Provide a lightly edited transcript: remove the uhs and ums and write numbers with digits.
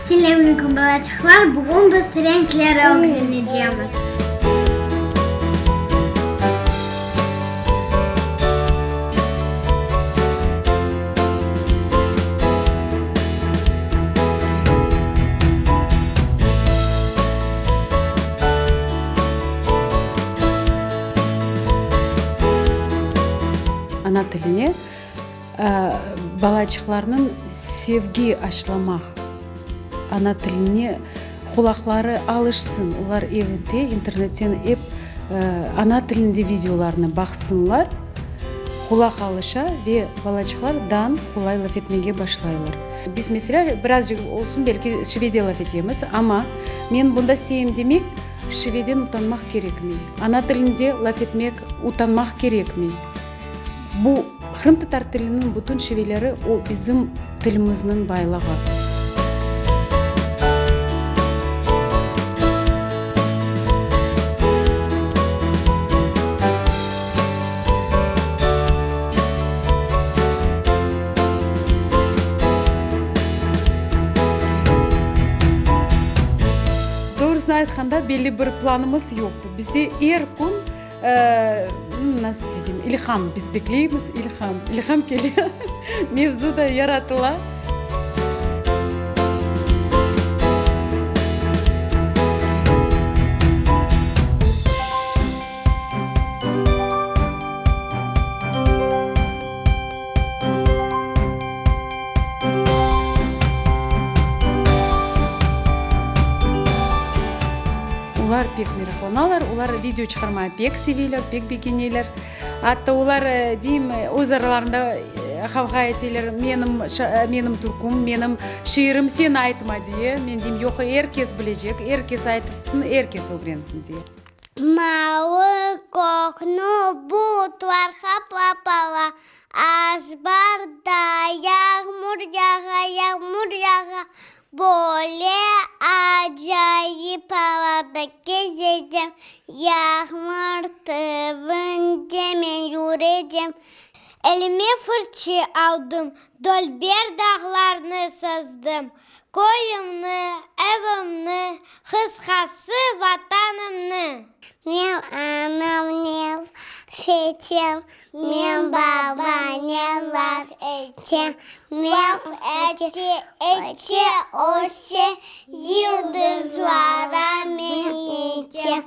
Selâm aleyküm, balaçıqlar! Bugün biz renkler ögrenecemiz. Ana tiline balaçıqlarnıñ sevgi aşlamaq, ana tiline qulaqları alışsın, olar evde internetten ep ana tilinde videolarnı baqsınlar, qulaq alışa ve balaçıqlar dan qolay laf etmege başlaylar. Biz, meselâ, birazcıq olsun belki şivede laf etemiz, amma men bunda isteyim demek, şiveden utanmaq kerekmey, ana tilinde laf etmek utanmaq kerekmey. Bu qırımtatar tiliniñ bütün şiveleri o bizim tilimizniñ baylığı. Doğrusını aytqanda, belli bir planımız yoqtır. Bizde er kün Nasıl deyim, ilham, biz bekleymiz ilham, ilham kele, mevzu da yaratıla. Olar pek meraqlanalar, olar video çıqarmağa pek seveler, pek begeneler. Atta olar, deyim, öz aralarında qavğa eteler, menim, menim türküm, menim şiirim, sen aytma, diye. Men deyim, yoq, er kes bilecek, er kes aytsın, er kes ögrensin, diye. Mavı kökni bulutlar qaplap ala, Azbarda yağmur yağa, yağmur yağa, Böyle acayip avada kezecem, Yağmur tübünde men yürecem. Elime fırçı aldım, Dülber dağlarnı sızdım, Köyümni, evimni, qısqası Vatanımnı. Men anamnen seçem, men babanen laf etem, Laf ete, ete öse, yıldızlara men yetem.